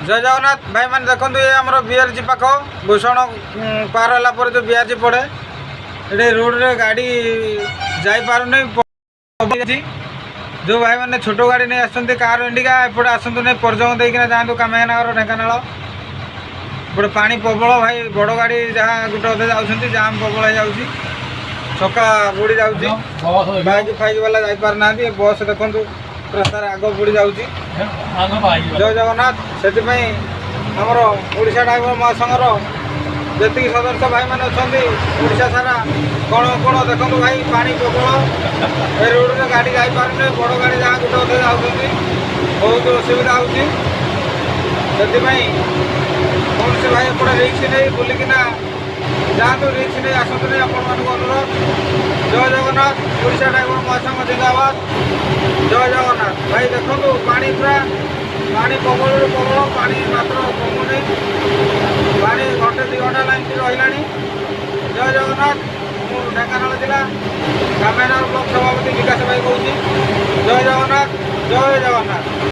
ଜୟ ଜଗନ୍ନାଥ ଭାଇମାନେ। ଦେଖନ୍ତୁ, ଏ ଆମର ବିଆରଜି ପାଖ ଭୂଷଣ ପାର ହେଲା ପରେ ଯେଉଁ ବିଆରଜି ପଡ଼େ, ଏଠି ରୋଡ଼ରେ ଗାଡ଼ି ଯାଇପାରୁନି। ଯେଉଁ ଭାଇମାନେ ଛୋଟ ଗାଡ଼ି ନେଇ ଆସୁଛନ୍ତି, କାର, ଇଣ୍ଡିକା, ଏପଟେ ଆସନ୍ତୁ ନାହିଁ। ପରଜଙ୍ଗ ଦେଇକିନା ଯାଆନ୍ତୁ, କାମାକ୍ଷାନଗର, ଢେଙ୍କାନାଳ। ଏପଟେ ପାଣି ପ୍ରବଳ ଭାଇ। ବଡ଼ ଗାଡ଼ି ଯାହା ଗୋଟେ ଅଧେ ଯାଉଛନ୍ତି, ଜାମ୍ ପ୍ରବଳ ହେଇଯାଉଛି, ଚକା ବୁଡ଼ି ଯାଉଛି। ବାଇକ୍ ଫାଇକ୍ ବାଲା ଯାଇପାରୁନାହାନ୍ତି। ଏ ବସ୍ ଦେଖନ୍ତୁ, ରାସ୍ତାରେ ଆଗ ବୁଡ଼ି ଯାଉଛି। ଜୟ ଜଗନ୍ନାଥ। ସେଥିପାଇଁ ଆମର ଓଡ଼ିଶା ଡ୍ରାଇଭର ମହାସଂଘର ଯେତିକି ସଦସ୍ୟ ଭାଇମାନେ ଅଛନ୍ତି ଓଡ଼ିଶା ସାରା କ'ଣ କ'ଣ, ଦେଖନ୍ତୁ ଭାଇ, ପାଣି ପ୍ରବଳ। ଏ ରୋଡ଼ରେ ଗାଡ଼ି ଯାଇପାରୁନି। ବଡ଼ ଗାଡ଼ି ଯାହା ଗୋଟେ ଅଧେ ଯାଉଛନ୍ତି, ବହୁତ ଅସୁବିଧା ହେଉଛି। ସେଥିପାଇଁ କୌଣସି ଭାଇ ଏପଟେ ରିସ୍କ ନେଇ ବୁଲିକିନା ଯାଆନ୍ତୁ, ରିସ୍କ ନେଇ ଆସନ୍ତୁନି, ଆପଣମାନଙ୍କୁ ଅନୁରୋଧ। ଜୟ ଜଗନ୍ନାଥ। ଓଡ଼ିଶା ଡ୍ରାଇଭର ମହାସଂଘ ଜିନ୍ଦାବାଦ। ଜୟ ଜଗନ୍ନାଥ ଭାଇ। ଦେଖନ୍ତୁ, ପାଣି ପୁରା ପାଣି ପ୍ରବଳରୁ ପ୍ରବଳ। ପାଣି ମାତ୍ର କମୁନି। ପାଣି ଘଣ୍ଟେ 2 ଘଣ୍ଟା ଲାଇନ୍ ରହିଲାଣି। ଜୟ ଜଗନ୍ନାଥ। ମୁଁ ଢେଙ୍କାନାଳ ଜିଲ୍ଲା କାମାକ୍ଷାନଗର ବ୍ଲକ ସଭାପତି ବିକାଶ ଭାଇ କହୁଛି। ଜୟ ଜଗନ୍ନାଥ, ଜୟ ଜଗନ୍ନାଥ।